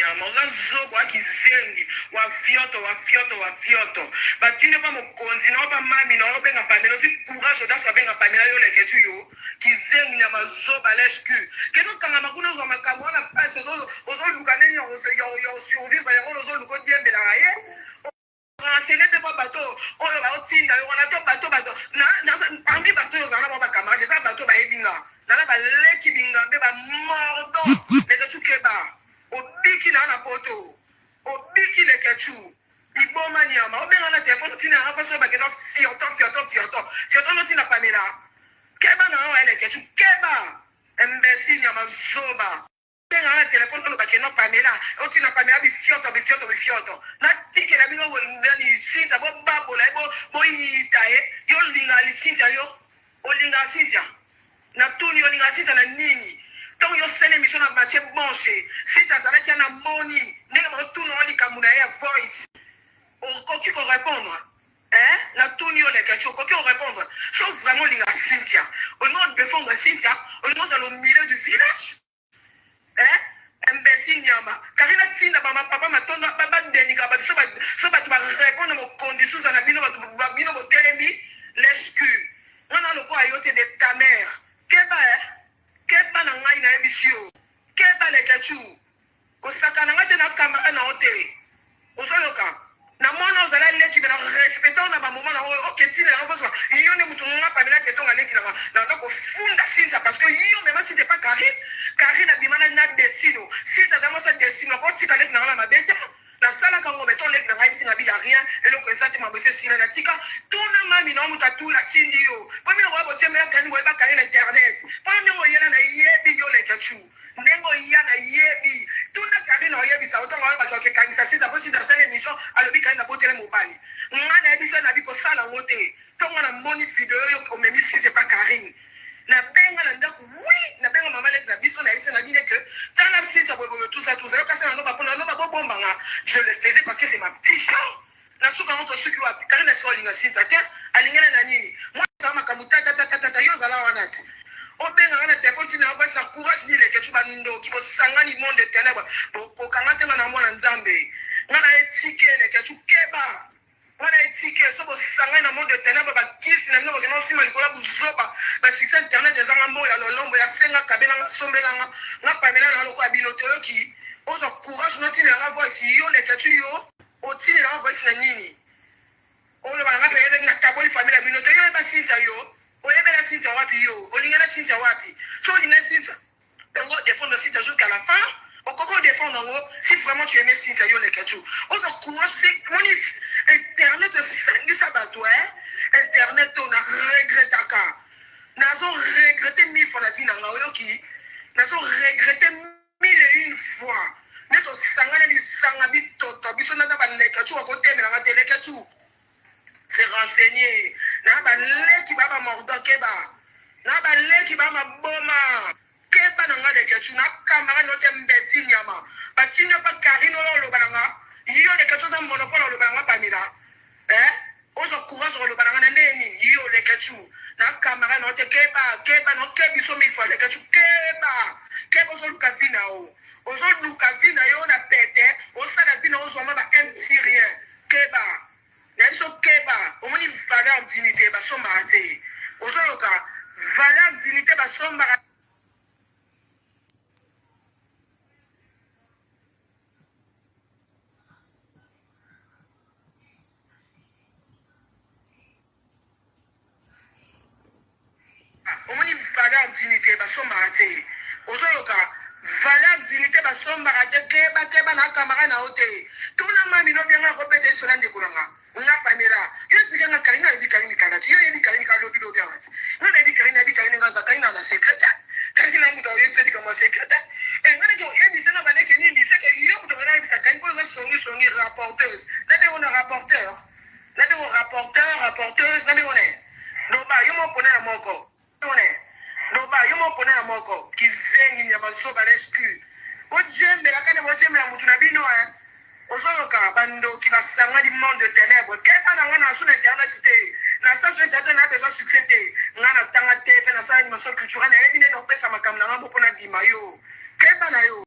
nyama oza zoba oza kizengi wa fioto wa fioto wa fioto batindi yo pa mokonzi na yo pa mami na yo obenga pamela ozwi courage audace abenga pamela yo leketchou yo kizengi nyama zoba lèche cul kende okangama kuna ozwa makambo wana pasi ozoluka ndenge ya osurvivre yango ozoluka odiembelaka ye Renseigner te po bato oyo baotinda yo wana to bato bato na, na parmi bato oyo ozala na bango ba camarade eza bato bayebi nga na na baleki bingambe ba mordon leketchou keba obiki na na poto obiki leketchou liboma nyama obenga na telefone otina yanga mpasi oyo bakenda fioto fioto fioto fioto notina pamela keba na yo leketchou keba imbecile nyama zoba Benga nga na telephone oloba ke non Pamela otina Pamela bifioto bifioto bifioto natikela bino nani Cynthia bobabola ye boyita ye yo olingaka li Cynthia yo olingaka Cynthia natuni yo olingaka Cynthia na nini ntango yo osali emission na Mathieu Bonche Cynthia azalaki ya na moni ndenge baotuna yo likambo na ye ya voice okoki ko répondre eh natuni yo leketchou okoki ko répondre so vraiment olingaka Cynthia olingi odefendre Cynthia olingi ozala au milieu du village Eh imbecile nyama Carine atinda ba papa matondo ba ba denika ba biso ba so batu ba répondre mokonzi suza na bino batu ba bino botelemi lèche cul nga na lokola yo te de ta mère keba eh keba na ngai nayebisi yo keba leketchou Kosakana nga te na camarade na yo te ozoyoka na mwana ozala leki me na respecte yo na ba moment na oyo oke tina yango kozwa yo nde mutu nga pamela ketonga leki na nga na nga kofunda Cynthia parce que yo mema Cynthia epa Carine Carine abima na na Destino Cynthia aza mwasi ya Destino akotika leki na nga na mabe te nasalaka ngo meton leki na nga ayebisi nga bila rien eloko eza te mambo esi esila na tika tuna mami na yo moto atula atindi yo po bino boya botiembela Carine boyeba Carine na internet po ndenge oyela na yebi yo leketchou Ndenge oya na yebi. Tuna Carine oyebisa yo tango wana batu bake kangisa Cynthia po Cynthia asali emission alobi Carine abotele mobali. Nga na yebisa na bi kosala ngo te. Tongo na moni video yo omemi Cynthia epa Carine. Na benga na ndaku oui na benga maman leki na biso na yebisa na bine que tala Cynthia boye boye tout ça tout ça. Yoka se na loba po na loba bo bomba nga. Je le faisais parce que c'est ma petite soeur. Na suka ngo tosuki wapi? Carine atika kolinga Cynthia te alingela na nini? Mwana makambo tata tata tata yo ozala wana ti obenga nga na telephone ti na voice na courage ni leketchou ba ndoki bosangani monde de tenèbres bokokanga te nga na mwana nzambe nga na etike leketchou keba nga na etike so bosangani na monde de tenèbres ba kisi na bino bokenda osima likolo ya buzoba ba succès internet ezanga mbongo ya lolombo ya senga kabela nga sombela nga nga pamela na lokola bino te oyoki ozwa courage notinela nga voice yo leketchou yo Otindela nga voice na nini? Oloba na nga pe yebaki na kaboli famille na bino te yo oyeba Cynthia yo oyebela Cynthia wapi yo olingela Cynthia wapi soki olingaki Cynthia yango o defendre Cynthia jusqu'à la fin okoki o defendre yango si vraiment tu aimais Cynthia yo leketchou oza courage se moni internet esangisa bato eh internet oyo na regretaka nazo regrette mille fois na vie na nga oyoki nazo regrette Mille et une fois nde tosangana lisanga bitoto biso na ba leketchou akotemela nga te leketchou se renseigner na ba leki ba ba mordant keba na ba leki ba maboma keba na nga leketchou na camarade no te imbecile nyama batindi yo pa Carine oyo oloba na nga yo leketchou oza monopole oloba na nga pamela eh Ozwa courage koloba na nga na ndenge nini yo leketchou na camarade na yo te keba keba na okebiso mille fois leketchou keba keba ozoluka vie na yo ozoluka vie na yo na pete osala vie na yo ozwa ma ba un petit rien keba na biso keba omoni valeur dignité basombaka te ozoyoka valeur dignité basombaka Omoni valeur dignité basombaka te ozoyoka valeur dignité basombaka te keba keba na camarade na yo te tuna mami no bianga nakobeta liso na ndeko na nga nga pamela yo explike nga karine ayebi karine kala te yo oyebi karine ka lobi lobi awa te nga nayebi karine nayebi karine nga aza karine na secret te karine na moto akoyebisa likambo ya secret te e nga nake oyebisa na baleke nini seke yo moto bana oyebisa karine mpo oza songi songi rapporteuse na bengo na rapporteur na bengo rapporteur rapporteuse na bengo ne loba yo moko pona ya moko ne loba yo moko pona ya moko kizengi nyama zoba na sq bojembela kane bojembela mutu na bino eh ozoyoka bandoki basangani monde de ténèbres keba na nga na su na internet te na sa su internet na besoin succès te nga na tanga tv nasala animation culturelle nayebi nde naopesa makambo na nga mpo na bima yo keba na yo.